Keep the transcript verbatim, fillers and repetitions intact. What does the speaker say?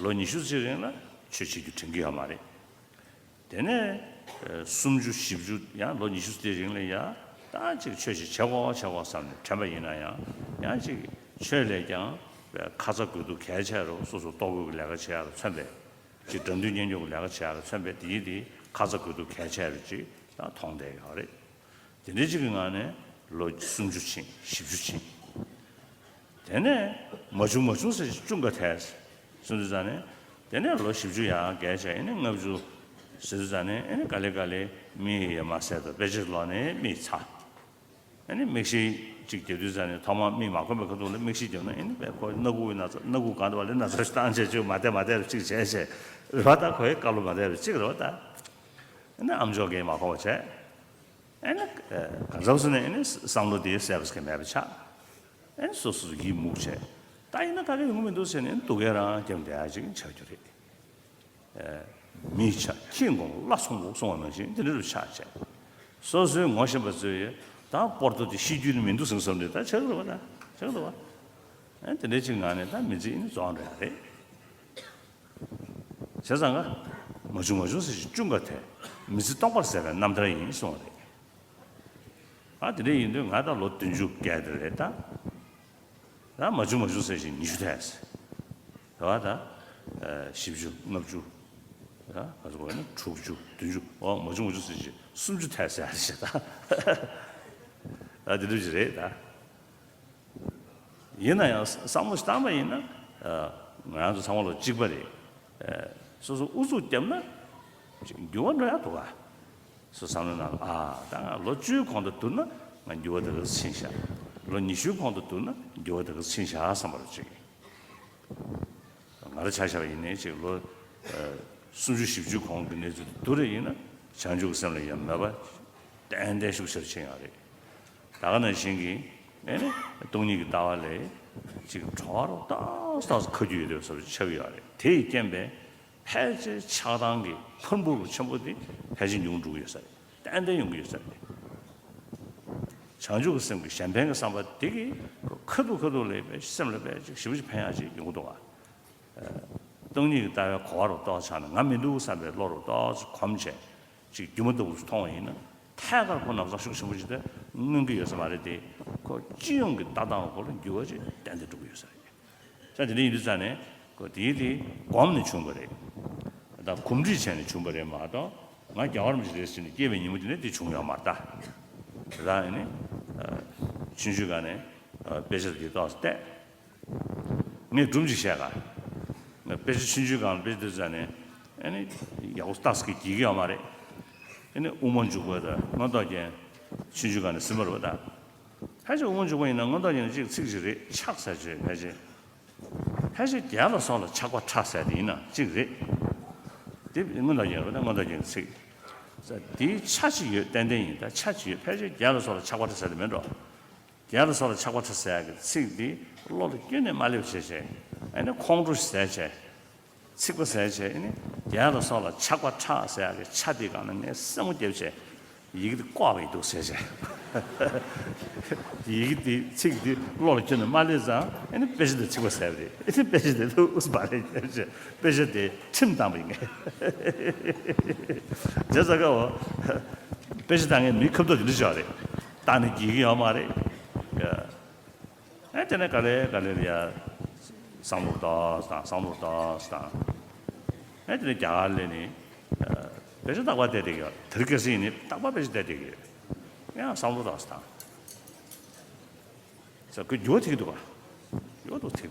ལོ་ཉི་ཤུ་ཙམ་རིང་ལ་ཆོས་བྱེད་རྒྱུ་དྲན་གྱི་ཡོད་མ་རེད། དེ་ནས་ཨ་སུམ་ཅུ་བཞི་བཅུ་ཡང་ལོ་ཉི་ཤུ་ཙམ་རིང་ལ་ཡང་ད་ཅིག་ཆོས་ཤིག་བྱེད་དགོས་བྱེད་དགོས་བསམ་ནས་དྲན་པ་ཡིན་ན་ཡང་ཡང་ཅིག་ཆོས་ལས་ཀྱང་ཁ་ཚ་དགོས་གཏུགས་གལ་ཆེ་རུ་སོ་སོ་ལྟོ་གོས་ཀྱི་ལས་ཀ་བྱེད་ཡག་ལ་མཚོན་པའི་ཅིག་དགྲ་འདུལ་གཉེན་སྐྱོང་གི་ལས་ཀ་བྱེད་ཡག་ལ་མཚོན་པའི་དེ་ཡིན་དེ་ཁ་ཚ་དགོས་གཏུགས་གལ་ཆེ་རུ་ཅིག་ད་མཐོང་བསྡད་ཡོད་རེད། དེ་འདྲའི་ཅིག་གི་ངང་ནས་ལོ་སུམ་ཅུ་ཕྱིན་བཞི་བཅུ་ཕྱིན། དེ་ནས་མ་བྱུང་མ་བྱུང་ཟེར་ཅིག་བཅུ་འགའ་ཐལ། སོང་དུས་ཙང་ནས་དེ་ནས་ལོ་བཞི་བཅུ་ཡར་བརྒལ་བྱས་ཨེ་ནས་ལྔ་བཅུ་ཟེར་དུས་ཙང་ནས་ཨེ་ནས་ག་ལེ་ག་ལེ་མིག་ཡར་མར་གསལ་དུ་དཔེ་ཆ་ཀློག་ནས་མིག་ཚ། ཨེ་ནས་མིག་ཤེལ་ཅིག་རྒྱབ་དུས་ཙང་ནས་ཐོག་མར་མིག་མ་གོན་པའི་ཁ་ཐུག་ལ་མིག་ཤེལ་རྒྱབ་ན་ཨེ་ནས་བས་ཁོ་སྣ་ཁུག་ཡིན་ན་ཚ་སྣ་ཁུག་གང་འདྲ་བ་ལས་ན་ཚ་ཞིག་བཏང་བྱས་ཅིག་མ་བསྡད་མ་བསྡད་རུ་ཅིག་བྱས་བྱས་རེད་བ། ད་ཁོའི་བཀའ་སློབ་མ་བསྡད་རུ་ཅིག་རེད་བ། ད་ཨེ་ནས་ཨམ་ཅོག་གིས་མ་གོ་བ་བྱས། ཨེ་ནི་གང་ཟག་སུ་ནས་ཨེ་ནི་བསམ་བློ་དེ་གསལ་པོ་ཞིག་མེད་པ་ཆགས། ཨེ་ནི་སོ་སོ་ཡིད་མུག་བྱས། ད་ཡིན་ན་ད་ག་ཡོང་གི་མི་འདུག་ཟེར་ནས་སྡུག་སྐད་རང་རྒྱབ་བསྡད་ཡ་ཅིག་ཆགས་རྒྱུ་རེད། ཨེ། མི་ཆ་ཁྱི་འགོང་བླ་སྲོང་འགོང་གསུང་བ་ནང་བཞིན་དེ་འདྲ་རུ་ཆགས་བྱས། སོ་སོའི་ངོ་ཤེས་པ་ཚོས་ད་པོར་ཏོ་དེ་ཤི་རྒྱུ་ནི་མི་འདུག་ཟེར་བསམ་ནས་ད་ཆགས་འདུག་བ། ད་ཆགས་འདུག་བ། ཨེ་དེ་འདྲ་ཅིག་ངང་ནས་ད་མི་ཚེ་ཨེ་ནི་རྫོགས་འགྲོ་ཡ་རེད། བྱས་ཙང་ཀ། མ་བྱུང་མ་བྱུང་ཟེར་ཞིང་བཅུ་འགའ་ཐལ། མི་ཚེ་སྟོང་པར་ཟད་པའི་རྣམ་ཐར་ཡིན་གསུངས་པ་རེད། ཨ་དེ་འདྲ་ཡིན་དུས་ང་ད་ལོ་བདུན་ཅུ་བརྒལ་དེ་རེད་ད། ད་མ་བྱུང་མ་བྱུང་ཟེར་ཞིང་ཉི་ཤུ་ཐལ། རེད་བ་ད། བཞི་བཅུ་ལྔ་བཅུ། ད་ག་ཚོད་གོ་ན་དྲུག་ཅུ་བདུན་ཅུ་ཨོ་མ་བྱུང་མ་བྱུང་ཟེར་ཞིང་སུམ་ཅུ་ཐལ་ཟེར་ཡ་རེད་ད། ད་དེ་འདྲ་ཅིག་རེད་ད། ཡིན་ན་ཡང་བསམ་བློ་ཞིག་བཏང་པ་ཡིན་ན། ང་རང་ཚོ་ཚང་མ་ལོ་གཅིག་པ་རེད། སོ་སོ་ཨུ་ཚུགས་བརྒྱབ་ན། འགྱུར་བ་འགྲོ་ཡག་འདུག་ག་སོ་བསམ་བློ་ནང་ལ་ཨ་ད་ང་ལོ་བཅུའི་གོང་དུ་བསྡུར་ན་ང་འགྱུར་བ་དེ་ག་ཚོད་ཕྱིན་ཤག་ལོ་ཉི་ཤུའི་གོང་དུ་བསྡུར་ན་འགྱུར་བ་དེ་ག་ཚོད་ཕྱིན་ཤག་བསམ་པ་རེ་བྱེད་ཀྱི། ང་རང་ཆ་བཞག་པ་ཡིན་ནའི་ཅིག་ལོ་སུམ་ཅུ་བཞི་བཅུའི་གོང་གི་གནས་ཚུལ་དེ་བསྡུར་རེ་ཡིན་ན་བྱང་ཆུབ་ཀྱི་སེམས་ལ་ཡང་མོས་པ་ཏན་ཏན་ཤུགས་ཆེར་ཕྱིན་ཡོད་རེད། ད་ག་ནང་བཞིན་གྱི་ཨེ་ནི་སྟོང་ཉིད་ཀྱི་ལྟ་བ་ལས་ཅིག་གྲོལ་བ་རུ་ཏོག་ཙམ་ཁ་རྒྱུ་ཡོད་དུས་བཟོ་ཆགས་ཡོད་རེད། དེ་ཡི་རྐྱེན་པས་ཕལ་ཆེར་ཆགས་སྡང་གི་འཕུར་འབུར་ཆེན་པོ་དེ་ཕལ་ཆེར་ཉུང་འགྲོ་གི་ཡོད་ས་རེད། ཏན་ཏན་ཡོང་གི་ཡོད་ས་རེད། བྱང་ཆུབ་ཀྱི་སེམས་ཀྱི་གཞན་ཕན་གྱི་བསམ་པ་དེ་གིས་ཁ་ཐུག་ཁ་ཐུག་ལས་པའི་སེམས་ལ་པའི་ཅིག་ཞེ་པོ་ཅིག་ཕན་ཡག་ཅིག་ཡོང་གི་འདུག་ག་སྟོང་ཉིད་ཀྱི་ལྟ་བའི་གོ་བ་རུ་ཏོག་ཙམ་ཆགས་ནས་ང་མི་འདུག་བསམ་པའི་བློ་རུ་ཏོག་ཙམ་གོམས་བྱས། ཅིག་སྒྱུ་མ་ལྟ་བུ་ཞིག་མཐོང་བ་ཡིན་ན་ཐད་ཀར་ཁོ་ན་བཟང་ཤུགས་ཆེན་པོ་ཞིག་དེ་མངོན་གྱི་ཡོད་ས་མ་རེད་དེ། ཁོ་སྤྱི་ཡོངས་ཀྱི་ལྟ་སྟངས་ལ་ཁོ་ལ་འགྱུར་བ་ཅིག་ཏན་ཏན་འགྲོ་གི་ཡོད་ས་རེད། ས་དེ་འདྲ་ཡིན་དུས་ཙང་ནས་ཁོ་དེའི་དེ་གོམས་ནས་བྱུང་བ་རེད། ད་གོམས་འདྲིས་བྱས་ནས་བྱུང་བ་རེད་མ་གཏོགས་ང་རྒྱལ་བ་རིན་པོ་ཆེ་རེད་ཟེར་ནས་སྐྱེས་པའི་ཉིན་མོ་དེ་ནས་དེ་བྱུང་ཡོད་མ་རེད་ད། དེ་དག་ཨེ་ནི་ཆུང་ཆུང་སྒང་ནས་དཔེ་ཆ་དེ་ཏོག་ཙམ་བལྟས། ངས་སྒྲུང་ཅིག་བཤད་ག་ང་དཔེ་ཆ་ཆུང་ཆུང་སྒང་དཔེ་ཆ་དེ་ཙམ་ནས་ཨ་ནི་ཡག་པོ་ཏག་ཙམ་གྱིས་འགྲིག་གི་ཡོད་མ་རེད། ཨ་ནི་དབུ་མ་འཇུག་པ་དང་མངོན་རྟོགས་རྒྱན་ཆུང་ཆུང་སྒང་ནས་ཟིན་པ་རེད་པ་ད། ཕལ་ཆེར་དབུ་མ་འཇུག་པ་ཡིན་ན་མངོན་རྟོགས་རྒྱན་གཅིག་ཚིག་ཅིག་རེད། ཆགས་ཟེར་ཆོས་ཕལ་ཆེར། ཕལ་ཆེར་རྒྱལ་ལ་སོགས་ལ་ཆགས་པ་ཕྲ་ཟེར་དེ་ཡིན་ན་གཅིག་རེད། དེ་མངོན་རྟོགས་རྒྱན་རེད་པ་ད་མངོན་རྟོགས་རྒྱན་གྱི་ཚིག་དེའི་ཆ་ཅིག་ཡོད་ཏན་ཏན་ཡིན་ད་ཆ་ཅིག་ཡོད་ཕལ་ཆེར་རྒྱལ་ལ་སོགས་ལ་ཆགས་པ་ཕྲ་ཟེར་དེ་མེད་འགྲོ། རྒྱལ་ལ་སོགས་ལ་ཆགས་པ་ཕྲ་ཟེར་ཡག་གི་ཚིག་འདི་བློ་ལ་ཁྱོན་ནས་མ་སླེབས་བྱས་བྱས། ཨ་ནི་ཁོང་ཁྲོ་ཟེར་བྱས། ཚིག་པ་ཟེར་བྱས་ཨ་ནི་རྒྱལ་ལ་སོགས་ལ་ཆགས་པ་ཕྲ་ཟེར་ཡག་གི་ཆ་དེ་སྒང་ན་ངས་སེན་མོ་བརྒྱབ་བྱས། ཡི་གེ་འདི་བཀོག་པ་ཡི་འདུག་ཟེར་བྱས། ཡི་གེ་འདི་ཚིག་འདི་བློ་ལ་ཁྱོན་ནས་མ་སླེབས་ཙང་ཨ་ནི་དཔེ་ཆ་འདི་ཚིག་པ་ཟེར་བ་རེད། ཨ་ནི་དཔེ་ཆ་འདི་ལུགས་སུ་མ་རེད་ཟེར་བྱས་དཔེ་ཆ་འདི་ཁྲིམས་བཏང་པ་ཡིན་ངས། རྒྱལ་ས་ཀ་འོ། དཔེ་ཆ་བཏང་མཁན་མི་ཁ་མདོག་དེ་འདྲ་ཅིག་རེད། བཏང་ནས་འགྲིག་གི་ཡོད་མ་རེད། ཨ་དེ་ནས་ག་ལེ་ག་ལེ་ལ་ཡ། བསམ་བློ་ཏོག་ཙམ་བཏང་བསམ་བློ་ཏོག་ཙམ་བཏང་། ཨ་དེ་ནས་རྒྱ་གར་སླེབས་ནས། དཔེ་ཆ་རྟག་པར་བལྟས་བསྡད་ཀྱི་ཡོད། དེ་རིང་ཁ་སང་ཡིན་ནའི་རྟག་པར་དཔེ་ཆ་བལྟས་བསྡད་ཀྱི་ཡོད། ཡང་བསམ་བློ་ཏོག་ཙམ་བཏང་། ཟེར་ཁོས་འགྱུར་བ་ཐེབས་ཀྱི་འདུག་ག་འགྱུར་བ་འདུག་ཐེབས་